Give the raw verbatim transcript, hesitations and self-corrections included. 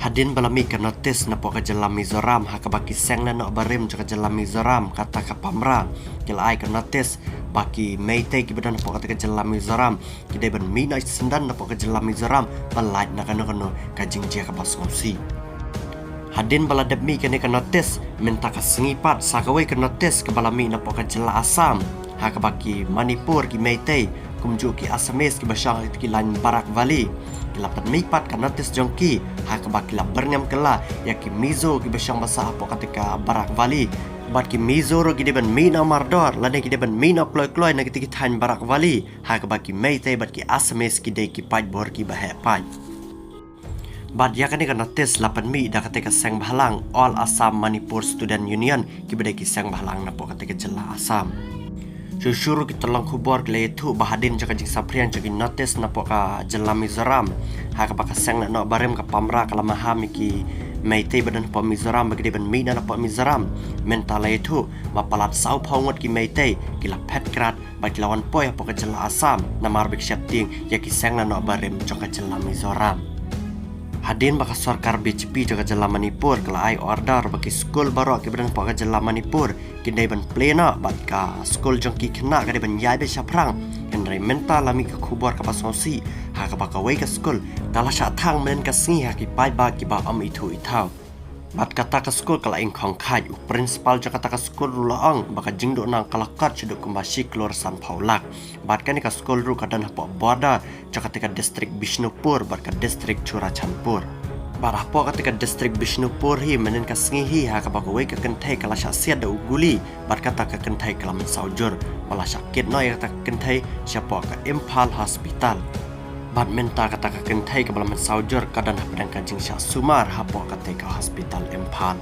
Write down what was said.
Hadien ba la mih ka notis napoh ka jylla Mizoram ha kaba ki seng lehnoh barim jong ka jylla Mizoram kata ka PAMRA ki la ai ka notis ba ki Meitei kiba don hapoh kata ka jylla Mizoram ki dei ban mih noh shisyndon napoh ka jylla Mizoram ban lait na kano kano ka jingjia kaba sngewsih. Hadien ba la dep mih kane ka notis, mynta ka sngi pat sa kawei ka notis kaba la mih napoh ka jylla Assam ha kaba ki Manipur ki Meitei kumjuh ki Assamese kiba shong ha ki lain Barak Valley ki la pynmih pat ka notis jong ki ha kaba ki la byrngem kylla ïa ki Mizo kiba shong basa hapoh kata ka Barak Valley. Bad ki Mizo ruh ki dei ban mih noh mardor lane ki dei ban mih noh kloi kloi na kita ki thaiñ Barak Valley ha kaba ki Meitei bad ki Assamese ki dei ki paidbor kiba heh paid. Bad ïa kane ka notis la pynmih da kata ka seng bhalang All Assam Manipur Student Union kiba dei ki seng bhalang napoh kata ka jylla Assam. Shuh shuh ruh ki tyllong khubor ki la ïathuh ba hadien jong ka jingsaphriang jong ki notis napoh ka jylla Mizoram ha kaba ka seng lehnoh barim ka PAMRA ka la maham ïa ki Meitei ba don hapoh Mizoram ba ki dei ban mih noh napoh Mizoram, mynta la ïathuh ba palat sawphew ngut ki Meitei ki la phet krad bad ki la wan poi hapoh ka jylla Assam namar ba ki sheptieng ïa ki seng lehnoh barim jong ka jylla Mizoram. Hadien ba ka sorkar BJP jong ka jylla Manipur ka la ai order ba ki skul baroh kiba don hapoh ka jylla Manipur ki dei ban plie noh bad ka skul jong ki khynnah ka dei ban ïaid beit shaphrang. Hynrei mynta la mih ka khubor kaba sngewsih ha kaba kawei ka skul ka la shah thang mynhynnin ka sngi ha ki paidbah kiba ym ithuh ithaw. Bad kata ka skul ka la ingkhong kheit, u principal jong kata ka skul ruh la ong ba ka jingduhnong ka la kot shaduh kumba shi klur sanphew lak. Bad kane ka skul ruh ka don hapoh border jong kata ka district Bishnupur bad ka district Churachandpur. Bad hapoh kata ka district Bishnupur hi mynhynnin ka sngi hi ha kaba kawei ka kynthei ka la shah siat da u guli bad kata ka kynthei ka la mynsaw jur, ba la shah kit noh ïa kata ka kynthei shapoh ka Imphal Hospital. Bad mynta kata ka kynthei kaba la mynsaw jur ka don hapdeng ka jingshah sumar hapoh kata ka hospital Imphal.